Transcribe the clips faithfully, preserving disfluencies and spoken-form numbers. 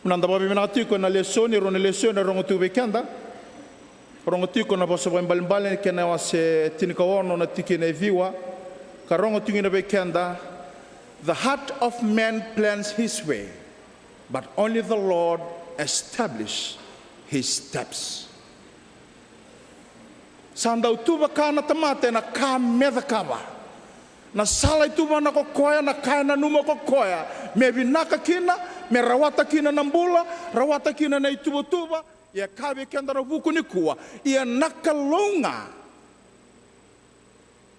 Na da vakavinavinaka tiko ena lesoni, rua na lesoni e rogo tu vei keda. Rogo tiko na Vosa Vakaibalebale, kena wase tinikaono, na tikina e ciwa, ka rogo tiko kina vei keda: "The heart of man plans his way, but only the Lord establish his steps." Sa dau tu vaka na tamata ena ka me cakava. Na sala e tuvana ko koya, na ka e nanuma ko koya me vinaka kina, me rawata kina na bula, rawata kina na ituvatuva. Ia e kaya vei keda na vuku nikua, ia na Kalou ga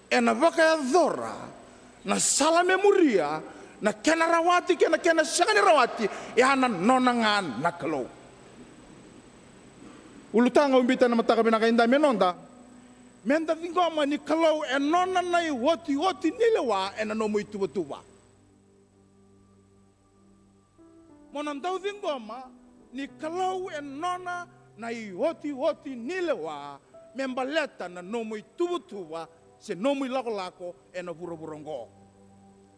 ena vakayacora na sala me muria, na kena rawati kei na kena sega ni rawati, e a na nona ga na Kalou. Ulutaga au biuta ena mataka vinaka edai me noda, me da ciqoma ni Kalou e nona na iotioti ni lewa ena nomu ituvatuva. Mo na dau ciqoma ni Kalou e nona na iotioti ni lewa me baleta na nomu ituvatuva se nomu ilakolako ena vuravura oqo.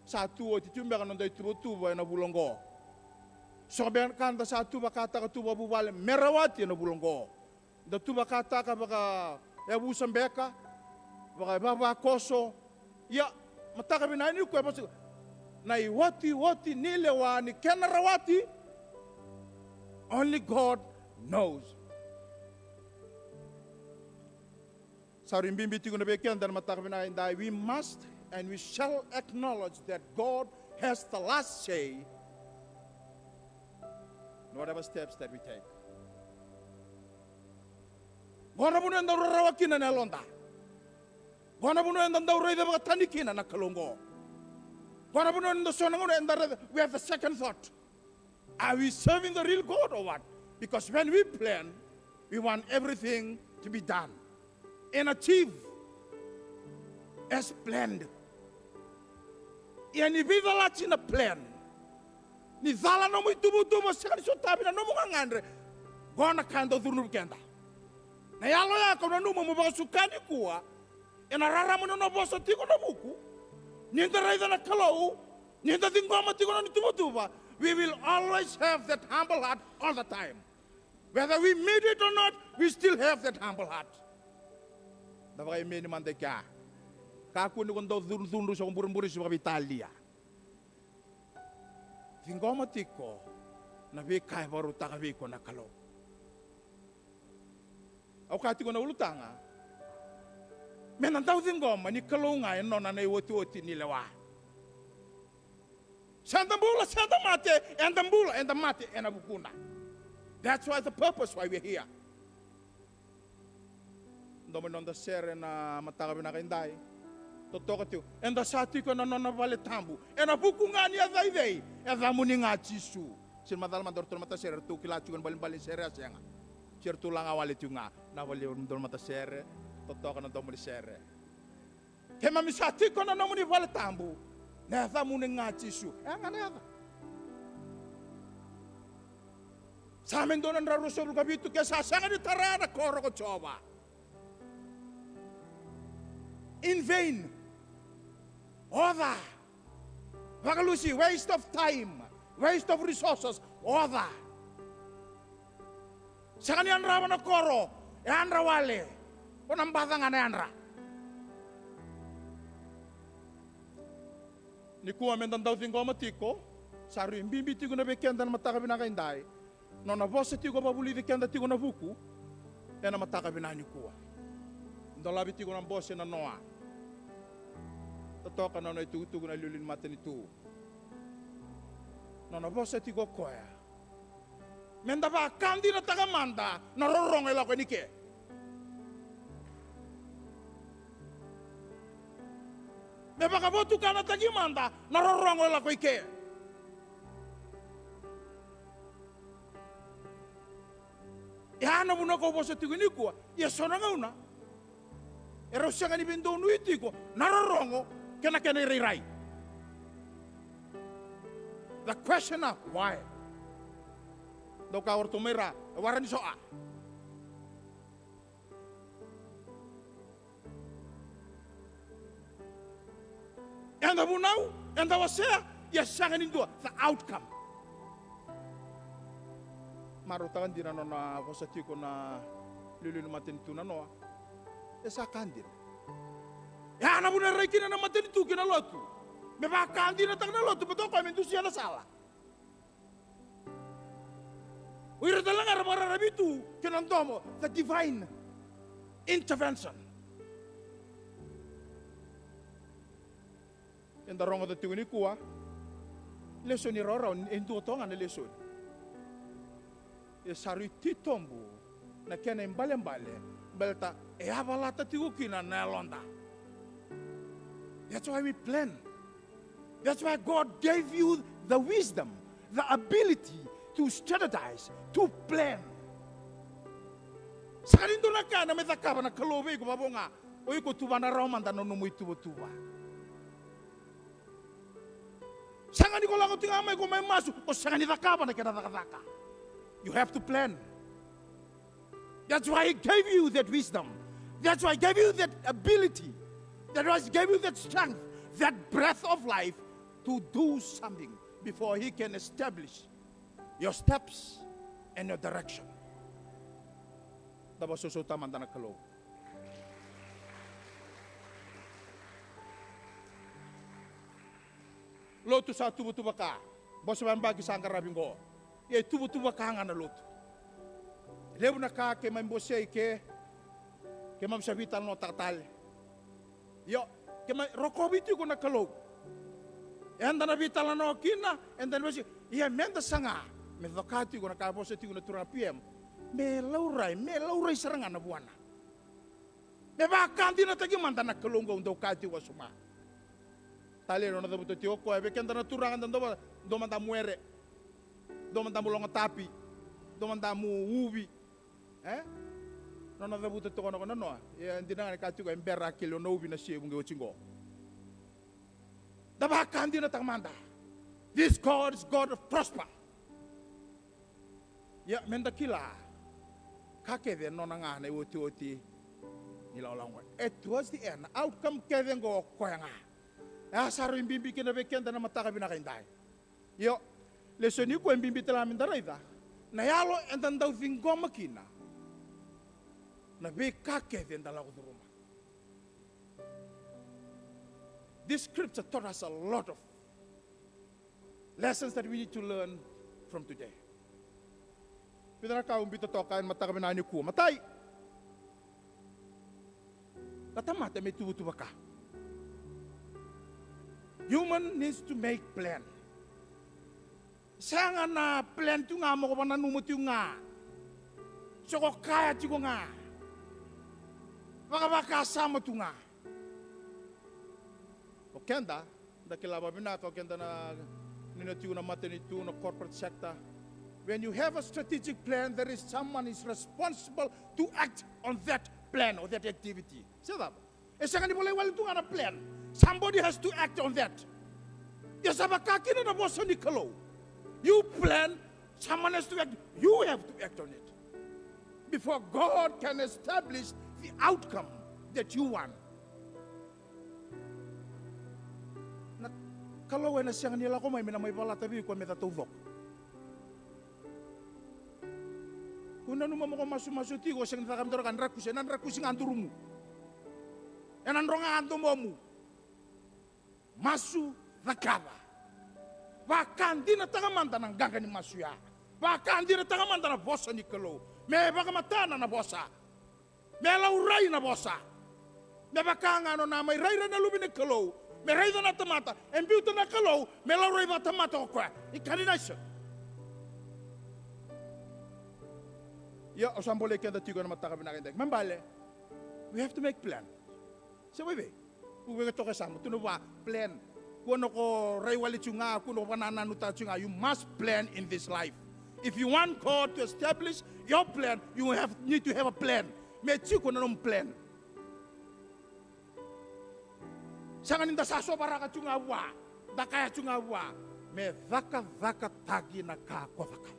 Sa tu oti tu beka na noda ituvatuva ena vula oqo. So beka da sa tu vakataka tu vakavuvale me rawati ena vula oqo. Da tu vakataka vakayavusa beka, vakaivavakoso. Ia, mataka vinaka nikua e vosa, na iotioti ni lewa ni kena rawati, only God knows. Sa rui bibi tiko na vei keda na mataka vinaka edai, we must and we shall acknowledge that God has the last say in whatever steps that we take. Qo na vanua eda rarawa kina na yaloda. Qo na vanua eda dau raica vakatani kina na Kalou qo. Qo na vanua eda so na gauna eda raica, we have the second thought. Are we serving the real God or what? Because when we plan, we want everything to be done and achieve as planned. Ia ni veicalati na plan, ni cala nomu ituvatuva, sega ni sotavi na nomu gagadre, qo na ka e dau curu vei keda. Na yalo ya kau nanuma mo vakasuka nikua, ena rarama ni nona vosa tiko na vuku, ni da raica na Kalou, ni da ciqoma tiko na nona ituvatuva, we will always have that humble heart all the time. Whether we meet it or not, we still have that humble heart. Da vakaimeni mada i kea. Kakua ni ko dau cudrucudru, sa ko bureburesi vakaveitalia. Ciqoma tiko na veika e vakarautaka vei iko na Kalou. Au kaya tiko na ulutaga, me na dau ciqoma ni Kalou ga e nona na iotioti ni lewa. Se da bula, se da mate, eda bula, eda mate ena vukuna. That's why the purpose why we're here. Domo ni noda sere na mataka vinaka edai. Totoka tiko. Eda sa tiko ena nona vale tabu. Ena vuku ga ni yacaicai. Yacamuni ga Jisu. Sega ni macala mada o ratou na matasere, ratou kila tiko na balebale ni sere a sega. Se ratou laga wale tiko ga. Na vale ni dua na matasere. Totoka na domo ni sere. Keimami sa tiko na nomuni vale tabu. Na yacamuni ga Jisu. E ga na yaca. Same dua na drau ruasagavulu ka vitu, ke sa sega ni tara na koro ko Jiova, in vain. Oca. Vakalusi, waste of time, waste of resources. Oca. Sega ni yadrava na koro, e yadra wale. O na baca ga na yadra. Nikua me da dau ciqoma tiko, sa rui bibi tiko na vei keda na mataka vinaka edai. Nona vosa tiko vakavulici keda tiko na vuku ena mataka vinaka nikua. Dolavi tiko na bose na Noa. Totoka na nona itukutuku na iliuliu ni matanitu. Nona vosa tiko o koya, me da vakadinataka mada na rorogo e lako yani ke. Me vakavotukanataki mada na rorogo e lako i ke. E a na vanua kau vosa tiko nikua, ia so na gauna e rau sega ni veidonui tiko na rorogo kei na kena irairai. The question of why. Dau ka o ratou mai ra, e wara ni so a. Eda vunau, eda wasea, ia sega ni dua, the outcome. Marautaka dina na nona vosa tiko na liuliu ni matanitu na noa. E sa ka dina. E a na vuna e rai kina na matanitu kei na lotu. Me vaka dinataka na lotu me toka me dusia na sala. O ira tale ga era vakararavi tu kei na domo, the divine intervention. Eda rogoca tiko nikua lesoni rawarawa, e dua toka ga na lesoni. E sa rui titobu na kena ibalebale, baleta e a valata tiko kina na yaloda. That's why we plan. That's why God gave you the wisdom, the ability to strategize, to plan. Saka ni dua na ka na mai cakava na Kalou vei iko vavo ga, o iko tu vana rawa mada na nomu ituvatuva. Saka ni ko lako tiko ga mai ko mai masu, o saka ni cakava na kena cakacaka. You have to plan. That's why he gave you that wisdom. That's why he gave you that ability. That's why he gave you that strength, that breath of life to do something before he can establish your steps and your direction. Da vakasausauta mada na Kalou. Lotu sa tuvatuva ka. Bose vayabaki sa qaravi qo. Ia e tuvatuva ka ga na lotu. Levu na ka keimami bosei ke, keimami sa veitalanoataka tale. Io, keimami rokovi tiko na Kalou. Eda na veitalanoa kina, eda na veitalanoa. Ia meda saga me coka tiko na ka e vosa tiko na turaga P M. Me laurai, me laurai sara ga na vuana. Me vakadinataki mada na Kalou qo au dau kaya tiko wasoma. Tale nona cavuta tiko o koya vei keda na turaga da dau, dau mada mu were, dau mada mu logotapi, dau mada mu uvi. E? Nona cavuta tiko na kona noa. E dina ga ni kaya tiko e bera a kele o na uvi na sevu qe oti qo. Da vakadinataka mada. This God is God of prosper. Ia, meda kila, ka kece nona ga na iotioti ni lawalawa qo. E towards the end, outcome kece qo o koya ga. E a sa rui bibi kina vei keda na mataka vinaka edai. Io, lesoni qo e bibi tale ga meda raica na yalo eda dau ciqoma kina na veika kece eda lako curuma. This scripture taught us a lot of lessons that we need to learn from today. Vica na ka au biuta toka ena mataka vinaka nikua. Matai, na tamata me tuvatuva ka. Human needs to make plan. Sega na plan tu ga mo ko vakananuma tu ga. Se ko kaya tiko ga. Vakavakasama tu ga. O keda, da kila vavinaka o keda na, ni na tiko na matanitu, na corporate sector. When you have a strategic plan, there is someone is responsible to act on that plan or that activity. Se cava? E sega ni volai wale tu ga na plan. Somebody has to act on that. Ia sa vaka kina na vosa ni Kalou. You plan, someone has to act. You have to act on it before God can establish the outcome that you want. Na Kalou ena sega ni lako mai me na mai valata vei iko me ca taucoko. Ko nanuma mo ko masumasu tiko, o sega ni caka me dua na ka, drakusi, ena drakusi ga durumu. Ena dro ga domomu. Masu, cakava. Vakadinataka mada na qaqa ni masu ya. Vakadinataka mada na vosa ni Kalou. Me vakamatana na vosa. Me laurai na vosa. Me vaka ga nona mai rairai na Luve ni Kalou. Me raica na tamata. E biuta na Kalou. Me laurai vakatamata ko koya. Incarnation. Ia, au sa bolei keda tiko ena mataka vinaka edai. Me bale. We have to make plan. Se vei vei. Vei toka e sa mo tu na vua plan. Kua na ko rai wale tu ga, kua na ko vakanananu ta tu ga. You must plan in this life. If you want God to establish your plan, you have, need to have a plan. Me tiko na nomu plan. Sega ni da sa sovaraka tu ga vua, da kaya tu ga vua, me cakacakataki na ka ko cakava.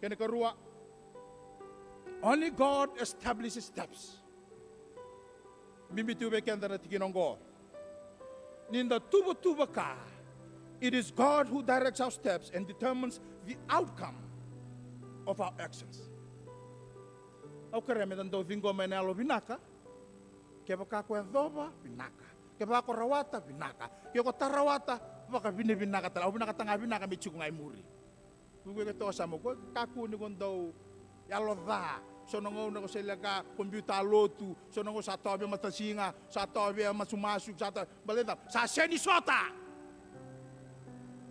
Kena karua, only God establishes steps. Bibi tu vei keda na tikina oqo. Ni da tuvatuva ka, It is God who directs our steps and determines the outcome of our actions. Au kerea me da dau ciqoma ena yalo vinaka. Kevaka ko yacova, vinaka. Kevaka ko rawata, vinaka. Ke ko ta rawata, vakavinavinaka tale. Au vinakata ga vinaka me tiko ga i muri. Vuku ke toka sa mo ko kakua ni ko dau yalo ca. So na gauna ko se leka kompiuta lotu, so na gauna sa toa via matasiga, sa toa via masumasu, sa toa baleta sa seni sota.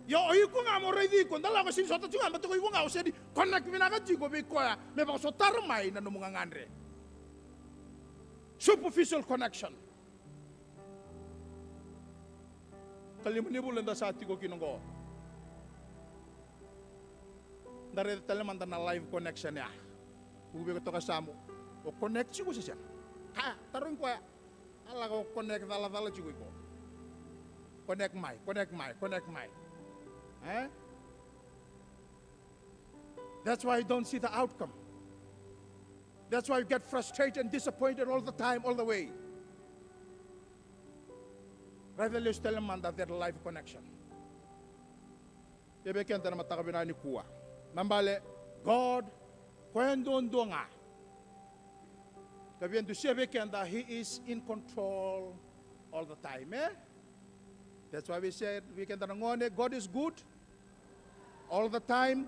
Io, o iko ga mo raici iko, da lako seni sota tiko ga, baleta ko iko ga o seni connect vinaka tiko vei koya me vakasotara mai na nomu gagadre. Superficial connection. Ka lima ni vula eda sa tiko kina oqo. Da raica tale mada na live connection ya. Vuku vei ko toka sa mo, o connect tiko se sega? Ka tarogi koya. A lako connect calacala tiko iko. Connect mai, connect mai, connect mai. E? That's why you don't see the outcome. That's why you get frustrated and disappointed all the time, all the way. Raica lesu tale mada that live connection. Ia vei keda na mataka vinaka nikua, na bale, God, koya duadua ga. Ka via dusia vei keda, he is in control all the time, e? That's why we said, vei keda na gone, God is good all the time,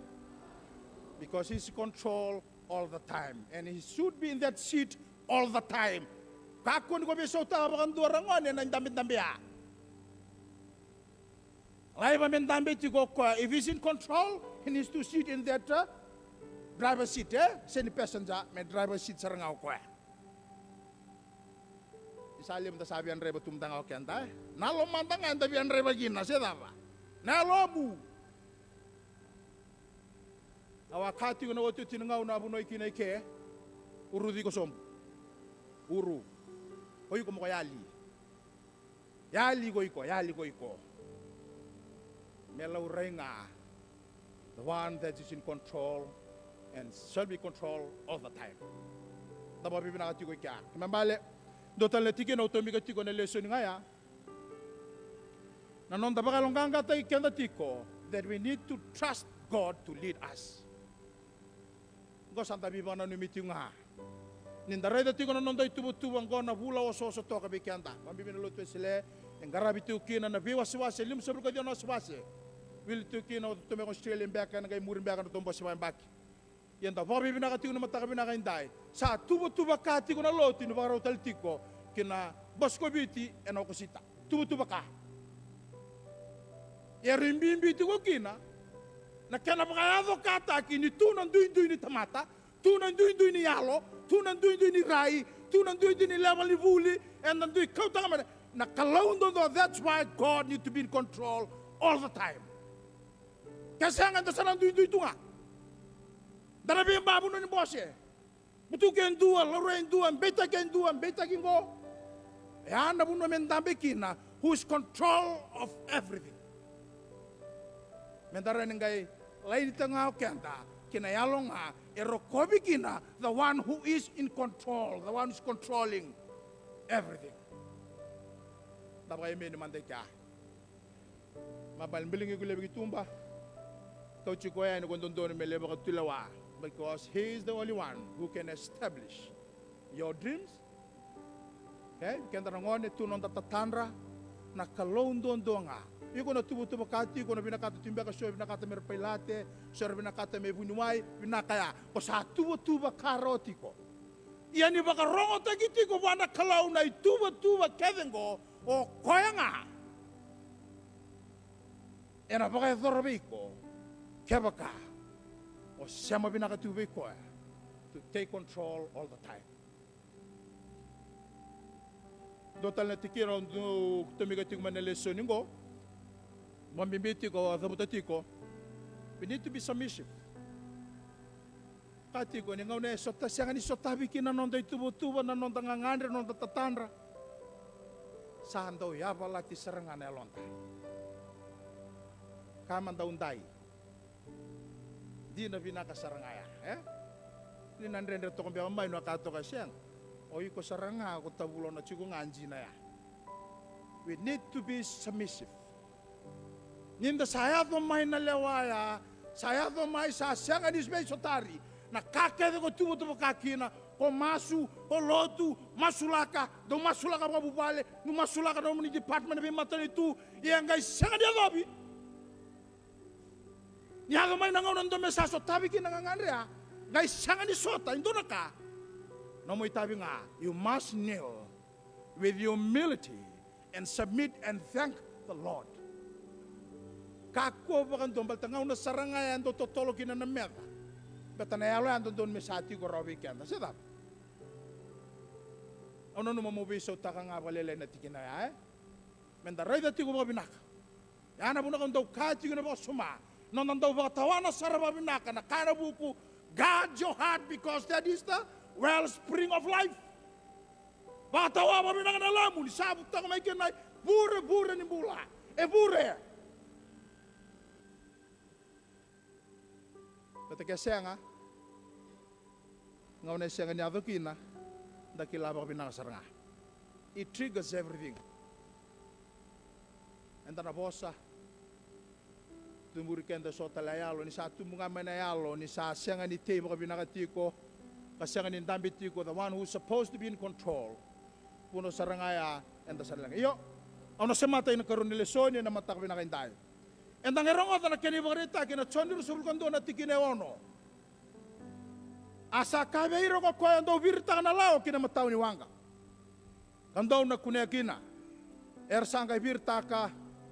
because he's in control all the time, and he should be in that seat all the time. Kakua ni ko via sautaka vakadua ra gone na idabedabe ya. Laiva me dabe tiko o koya. If he's in control, he needs to sit in that, uh, driver seat, e? Seni passenger, me driver seat sara ga o koya. Ni sa levu da sa via draiva tu mada ga o keda, e? Na lomada ga eda via draiva kina, se cava? Na yalomu. Au a kaya tiko na iotioti ni gauna a vunoi kina i ke, uruci iko sobu. Uru. O iko mo ko yali. Yali ko iko, yali ko iko. Me laurai ga the one that is in control and shall be control all the time. Da vakavinavinaka tiko i kea. Kena bale, dua tale na tikina au tomika tiko na lesoni ga ya. Na noda vakayaloqaqataki keda tiko that we need to trust God to lead us. Qo sa da veivakananumi tiko ga. Ni da raica tiko na noda ituvatuva qo na vula osooso toka vei keda. Vakabibi na lotu Wesele, e qaravi tiko kina na veiwasewase, limasagavulu ka ciwa na wasewase. Wili tiko kina o tou mai ko Australia beka, ena qai muri beka na tou bose vakayabaki. Ia da vakavinavinaka tiko na mataka vinaka edai. Sa tuvatuva ka tiko na lotu ni vakarau tale tiko ki na bose ko Viti ena Okosita. Tuvatuva ka. Ia e rui bibi tiko kina na kena vakayacokataki ni tu na duidui ni tamata, tu na duidui ni yalo, tu na duidui ni rai, tu na duidui ni level ni vuli, eda dui kauta ga mai na Kalou duadua. That's why God need to be in control all the time. Ke sega, eda sa na duidui tu ga. Da na veiba vanua ni bose. Butuki e dua, laurai e dua, beitaki e dua, beitaki qo. E a na vanua me dabe kina, who is control of everything. Me da rawa ni qai lainitaka ga o keda ki na yalo ga e rokovi kina the one who is in control, the one who is controlling everything. Da vakaemeni mada i kea. Ma bale, biligi iko levu ki tuba. Kauti koya yani ko dodonu me lai vakatulewa, because he is the only one who can establish your dreams. Okay? Keda na gone, tu noda tatadra, na Kalou duadua ga. Iko na tuvatuva ka tiko, na vinakata tu beka, so e vinakata me ra pailate, so era vinakata me vuniwai, vinaka ya. Ko sa tuvatuva ka rawa tiko. Ia ni vakarogotaki tiko vua na Kalou na ituvatuva kece qo, o koya ga ena vakayacora vei iko kevaka o sema vinaka tu vei koya to take control all the time. Dua tale na tikina au dau tomika tiko mai na lesoni qo, vakabibi tiko, au a cavuta tiko, we need to be submissive. Ka tiko ni gauna e sota, sega ni sotavi kina na noda ituvatuva, na noda gagadre, na noda tatadra, sa dau yavalati sara ga na yaloda. Ka mada, au dai. Dina vinaka sara ga ya, e? Ni na dredre toka beka mai, na ka toka, sega. O iko sara ga ko tavulona tiko ga dina ya. We need to be submissive. Ni da sa yaco mai na lewa ya, sa yaco mai, sa sega ni veisotari na ka kece ko tuvatuva ka kina, ko masu, ko lotu, masulaka, dau masulaka vakavuvale, nu masulaka na nomuni department na veimatanitu, ia qai sega ni yacovi. Ni yaco mai na gauna dou me sa sotavi kina na gagadre ya, qai sega ni sota e dua na ka. Nomu itavi ga, you must kneel with humility and submit and thank the Lord. Kakua vakadua, baleta gauna sara ga ya e dau totolo kina na meca. Baleta na yalo ya dodonu me sa tiko rawa vei keda, se cava? Au nanuma mo veisautaka ga vakalailai na tikina ya, e? Me da raica tiko vakavinaka. Ya na vuna kau dau kaya tiko na vakasuma. Noda dau vakatawana sara vakavinaka na ka ena vuku. Guard your heart, because that is the wellspring of life. Vakatawa vakavinaka na yalomu, ni sa vutaka mai kina na ivurevure ni bula. E vure. Baleta ke sega, gauna e sega ni yaco kina, da kila vakavinaka sara ga. It triggers everything. Eda na vosa, tuburi keda eso tale a yalo, ni sa tubu ga mai na yalo, ni sa sega ni tei vakavinaka tiko, ka sega ni dabe tiko the one who's supposed to be in control. Vuna sara ga ya, eda sa leqa. Io, au na semata ina karua ni lesoni ena mataka vinaka edai. Eda qai rogoca na kena ivakaraitaki ena Joni ruasagavulu ka dua na tikina e ono. A sa kaya vei ira ko koya dau viritaka na lawa ki na matau ni waqa, ka dau na kunea kina. Era sa qai viritaka,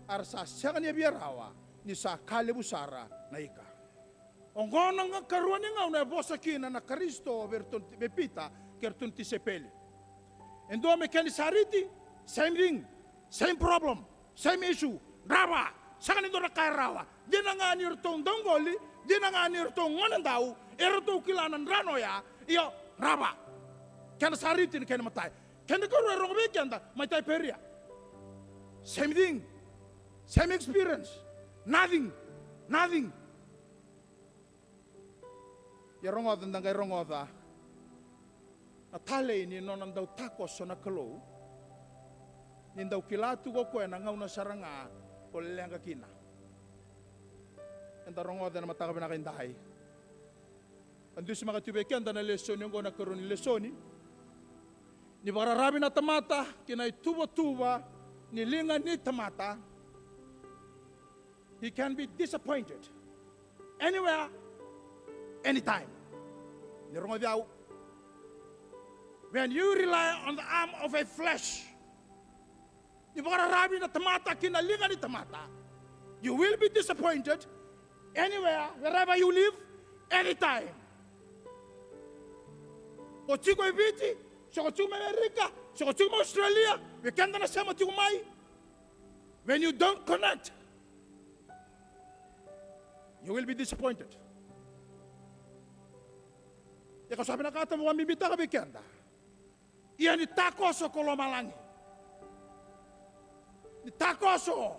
a ra sa sega ni via rawa, ni sa ka levu sara na ika. Oqo na karua ni gauna e vosa kina na Karisito vei iratou, vei Pita kei iratou na tisaipeli. E dua me kena sariti, same thing, same problem, same issue. Drava, sega ni dua na ka e rawa. Dina ga ni ratou dauqoli, dina ga ni ratou gonedau, e ratou kila na drano oya. Io, drava. Kena sariti na kena matai. Kena karua e rogo vei keda mai Taiperia. Same thing. Same experience. Nothing. Nothing. Ia rogoca, da qai rogoca na talei ni nona dau takoso na Kalou, ni dau kila tu ko koya na gauna sara ga ko leqa kina. Eda rogoca ena mataka vinaka edai. A dusimaka tu vei keda na lesoni oqo, na karua ni lesoni. Ni vakararavi na tamata ki na ituvatuva ni liga ni tamata. He can be disappointed anywhere, anytime. Ni rogoci au. When you rely on the arm of a flesh, ni vakararavi na tamata ki na liga ni tamata, you will be disappointed anywhere, wherever you live, anytime. O tiko e Viti, se ko tiko mai Amerika, se ko tiko mai Australia, vei keda na sema tiko mai. When you don't connect, you will be disappointed. Ia ka sa vinakata mo vakabibitaka vei keda. Ia ni takoso ko lomalagi. Ni takoso.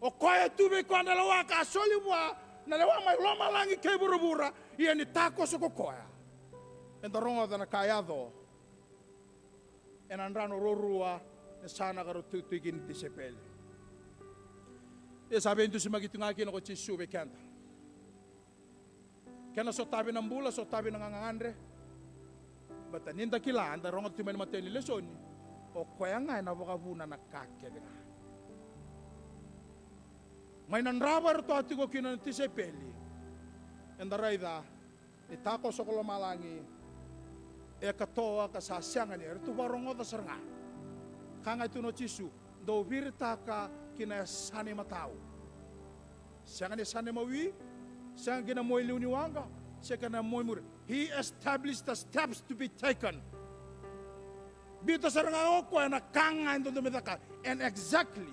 O koya e tu vei koya na lewa ka soli vua na lewa mai lomalagi kei vuravura. Ia ni takoso ko koya. Eda rogoca na ka yaco ena drano ruarua ni sa na ka rau tuitui kina ni tisaipeli. Ia sa veidusimaki tu ga kina ko Jisu vei keda. Kena sotavi na bula, sotavi na gagadre. Baleta ni da kila, da rogoca tu mai na matai ni lesoni, o koya ga ena vakavuna na ka kece ga. Mai na drava eratou a tiko kina na tisaipeli, eda raica ni takoso ko lomalagi e katoa ka sa sega ni, eratou vakarogoca sara ga. Ka ga e tukuna o Jisu, dou viritaka ki na yasana imatau. Sega ni yasana imawi, sega ki na mua i liu ni waqa, sega ki na mua i muri. He established the steps to be taken. Biuta sara ga o koya na ka ga e dodonu me caka. And exactly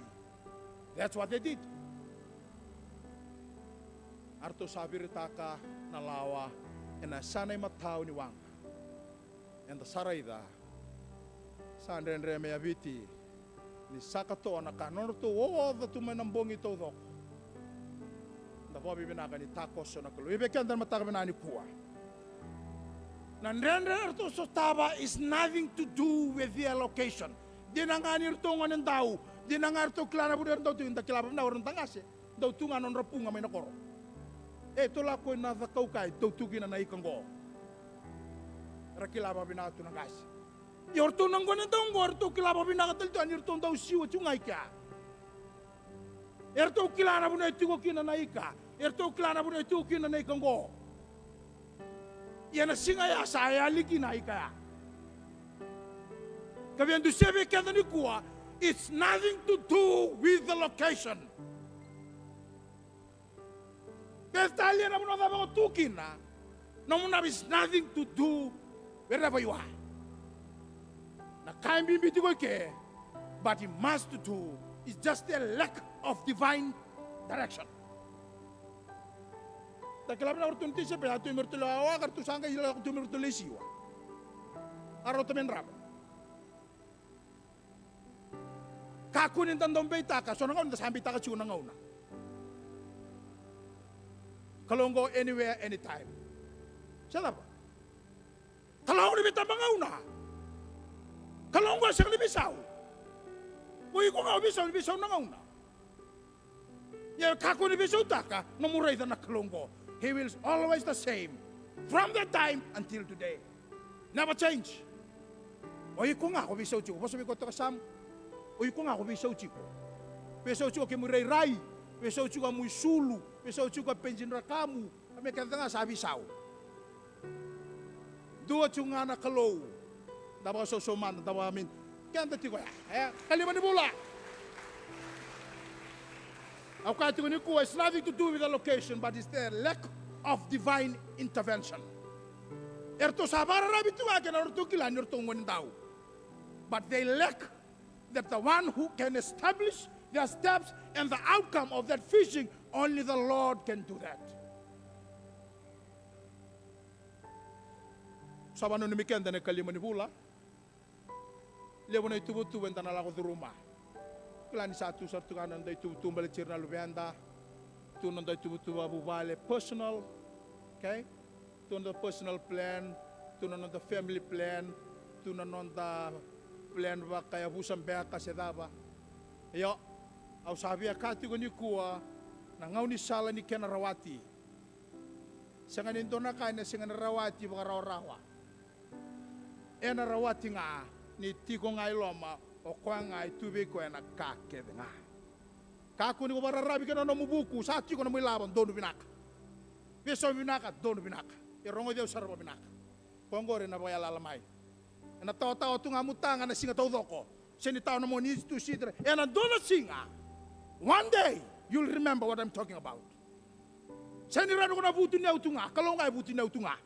that's what they did. A ratou sa viritaka na lawa ena yasana imatau ni waqa. Eda sa raica, sa dredre me yaviti ni sa katoa na ka nodratou oca tu mai na bogi taucoko. Da vakavinavinaka ni takoso na Kalou. Ia vei keda na mataka vinaka nikua, na dredre eratou sotava is nothing to do with their location. Dina ga ni ratou gonedau, dina ga ratou kila na vanua eratou tiko, da kila vakavinaka o ira na da qase. Dau tu ga na nodra puga mai na koro. E, tou lako i na cakaukai, dau tu kina na ika qo. Era kila vakavinaka tu na qase. Ia o ratou na gonedau qo, eratou kila vakavinaka tale tu, ni ratou dau siwa tu ga i kea. Eratou kila na vanua e tiko kina na ika. Eratou kila na vanua e tiko kina na ika qo. Ia na siga ya sa yali kina na ika ya. Ka via dusia vei keda nikua, it's nothing to do with the location. Bethtalia na vanua cava ko tu kina, nomu na is nothing to do wherever you are. Na ka e bibi tiko i ke, but it must to do is just a lack of divine direction. Da kila vinaka o ratou na tisaipeli, a tu me ratou lewe wawa, ka ratou sa qai lako tu me ratou lewe siwa. A rauta me drava. Kakua ni da dau beitaka, so na gauna da sa beitaka tiko na gauna. Kalou qo anywhere, anytime. Se cava? Kalou ni veitabagauna. Kalou qo sega ni veisau. O iko ga o veisau, ni veisau na gauna. Ia kakua ni veisautaka nomu raica na Kalou qo. He will always the same. From that time until today. Never change. O iko ga ko veisau tiko. Vosa vei koya toka Sam. O iko ga ko veisau tiko. Veisau tiko kemu irairai. Veisau tiko amu isulu. Veisau tiko a penji drakamu. A me keda ga sa veisau. Dua tiko ga na Kalou. Da vakasausau mada, da vakamin. Keda tiko ya. E, kalima ni vula. Au kaya tiko nikua, it's nothing to do with the location, but it's the lack of divine intervention. Eratou sa vakararavi tu ga kei na nodratou kila ni ratou gonedau. But they lack that the one who can establish their steps and the outcome of that fishing, only the Lord can do that. Sa vananumi keda na ikalima ni vula. Levu na ituvatuva eda na lako curuma. Kila ni sa tu sara tu ga na noda ituvatuva baleti ira na luveda. Tu na noda ituvatuva vuvale, personal. Okay? Tu na noda personal plan. Tu na noda family plan. Tu na noda plan vakayavusa beka se cava. Io, au sa via kaya tiko nikua, na gaunisala ni kena rawati. Sega ni dua na ka ena sega ni rawati vakarawarawa. Ena rawati ga ni tiko ga i loma, o koya ga e tu vei koya na ka kece ga. Kakua ni ko vakararavi kei na nomu vuku, sa tiko nomu ilavo, donu vinaka. Veisau vinaka, donu vinaka. E rogoci au sara vakavinaka. Ko oqori ena vakayalayala mai. Ena tawatawa tu ga mu taga na siga taucoko. Se ni tawa na moni isi tu sitra. Ena dua na siga. One day, you'll remember what I'm talking about. Se ni raica ko na vutuniyau tu ga, Kalou ga e vutuniyau tu ga.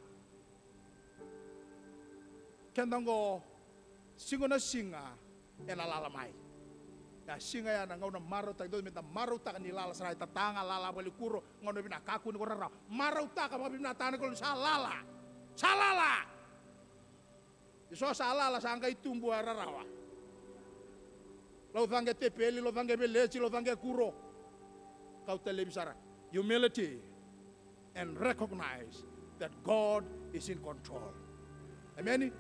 Keda oqo, siga na siga ena lala mai. Ya siga ya na gauna marautaka, dou meda marautaka ni lala sara e tataga, lala vakalikuro, gauna vinaka, kakua ni ko rarawa. Marautaka vakavinakataka na Kalou ni sa lala. Sa lala. Eso sa lala sa qai tubu a rarawa. Laucaqe tepeli, laucaqe velesi, laucaqe kuro. Kauta laivi sara. Humility and recognize that God is in control. Emeni?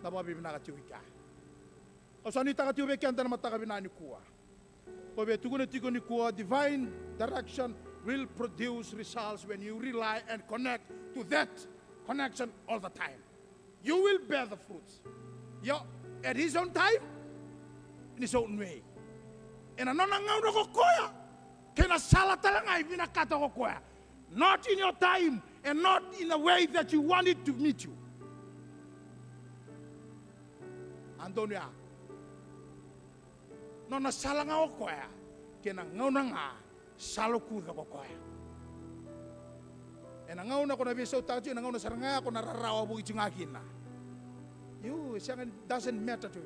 Na vakavinavinaka tiko i kea. Au sa nuitaka tiko vei keda na mataka vinaka nikua. Ko via tukuna tiko nikua, divine direction will produce results when you rely and connect to that connection all the time. You will bear the fruits. Io, at his own time, in his own way. Ena nona gauna ko koya, kei na sala tale ga e vinakata ko koya. Not in your time and not in the way that you want it to meet you. A donu ya. Nona sala ga o koya, kei na gauna ga sa lokuca ko koya. Ena gauna ko na veisautaka tiko, ena gauna sara ga ko na rarawa vuki tiko ga kina. Io, e sega, doesn't matter tu.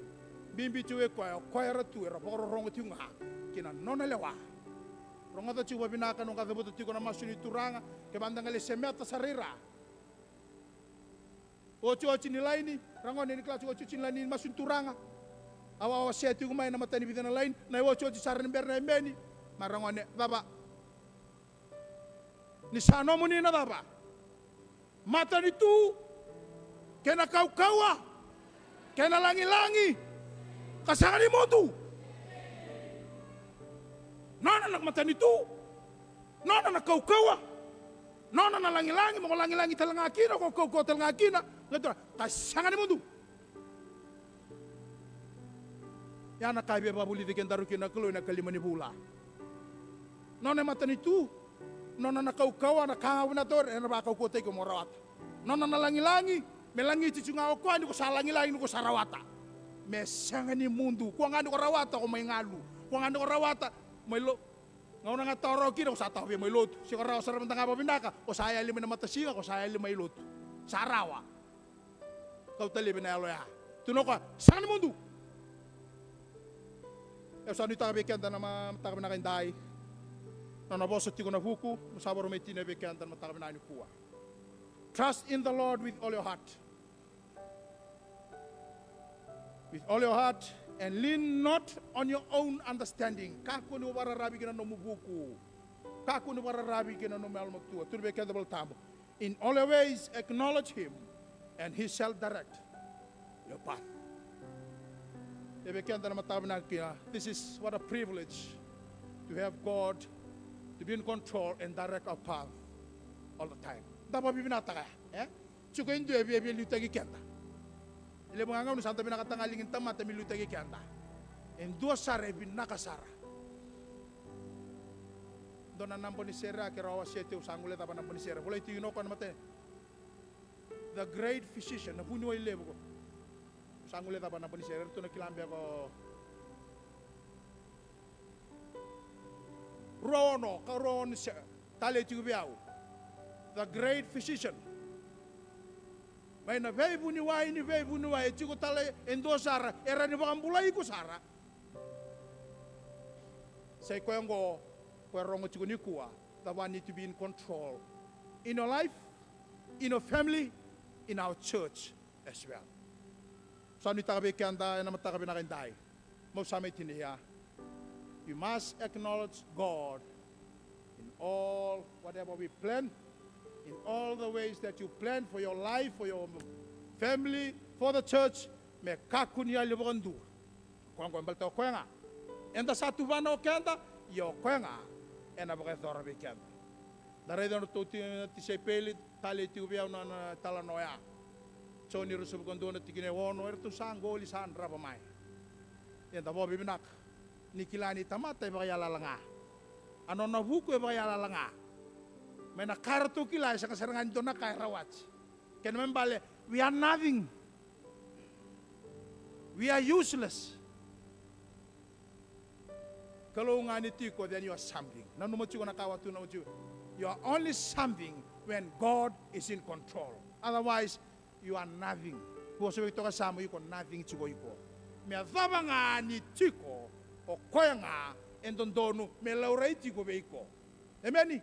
Bibi tu e koya, o koya era tu, era vakarorogo tiko ga kina nona lewa. Rogoca tiko vavinaka, noqu cavuta tiko na masu ni Turaga, kevaka da qai lai semeta sara i ra. Otioti ni laini, ragone, ni kila tiko otioti ni laini ni masu ni Turaga. Au a wasea tiko mai na mata ni vica na laini, na iotioti sara ni bera na emeni. Ma ragone, cava? Ni sa nomuni na cava? Matanitu, kei na kaukauwa, kei na lagilagi, ka sega ni mudu. Nona na matanitu, Nona na kaukauwa, nona na lagilagi, mo lagilagi tale ga kina, ko kaukauwa tale ga kina, qai tukuna, ka sega ni mudu. Ia na ka e via vakavulici kedaru kina na Kalou ena kalima ni vula. Nona e matanitu, nona na kaukauwa, na ka ga vinaka tauri, ena vakaukauwataki iko mo rawata. Nona na lagilagi, me lagiti tu ga o koya ni ko sa lagilagi, ni ko sa rawata. Me sega ni mudu, kua ga ni ko rawata ko mai galu, kua ga ni ko rawata mai lo, gauna ga tawa rawa kina ko sa tawa vei mai lotu. Se ko rawa sara mada ga vakavinaka, ko sa yali mai na matasiga, ko sa yali mai lotu. Sa rawa. Kauta laivi na yalo ya. Tukuna o koya, sega ni mudu. Au sa nuitaka vei keda na ma-, mataka vinaka edai. Na nona vosa tiko na vuku, mo sa vakarau mai tinia vei keda na mataka vinaka nikua. Trust in the Lord with all your heart. With all your heart and lean not on your own understanding. Kakua ni vakararavi ki na nomu vuku. Kakua ni vakararavi ki na nomu yalomatua. Tukuna vei keda na iVolatabu. In all your ways acknowledge him and he shall direct your path. E vei keda na mataka vinaka kina. This is what a privilege to have God to be in control and direct our path all the time. Da vakavinavinakataka, e? Tiko e dua e via, via liutaki keda. E levu ga gauna sa da vinakata ga ligi ni tamata me liutaki keda. E dua sara e vinaka sara. Dua na naba ni sere, a, ke rawa wasea tiko, au sa guilecava na naba ni sere. Volai tiko kina o koya na matai. The great physician, na vuniwai levu ko. Au sa guilecava na naba ni sere, eratou na kila beka o rua ono, ka rua ono se, talei tiko vei au. The great physician. Mai na veivuniwai ni veivuniwai, e tiko tale e dua sara, e rawa ni vakabulai iko sara. Sa i koya oqo, koya rogo tiko nikua. The one need to be in control. In your life, in your family, in our church as well. Sa nuitaka vei keda ena mataka vinaka edai. Mo sa mai tinia. You must acknowledge God in all whatever we plan, in all the ways that you plan for your life, for your family, for the church, me kakua ni yali vakadua. Koya oqo e baleta o koya ga. Eda sa tuvana o keda, ia o koya ga ena vakayacora vei keda. Da raica na nodratou ti-, tisaipeli, talei tiko vei au na, na italanoa oya. Joni ruasagavulu ka dua na tikina e ono, eratou sa qoli sa drava mai. Ia da vakavinavinaka ni kila ni tamata e vakayalayala ga. A nona vuku e vakayalayala ga. Mai na ka eratou kila e sega sara ga ni dua na ka e rawati. Kena ibalebale, we are nothing. We are useless. Kalou ga ni tiko, then you are something. Nanuma tiko na ka au a tukuna oti. You are only something when God is in control. Otherwise, you are nothing. Vosa vei toka Samu, iko nothing tiko iko. Me yacova ga ni tiko o koya ga e dodonu me laurai tiko vei iko. Emeni.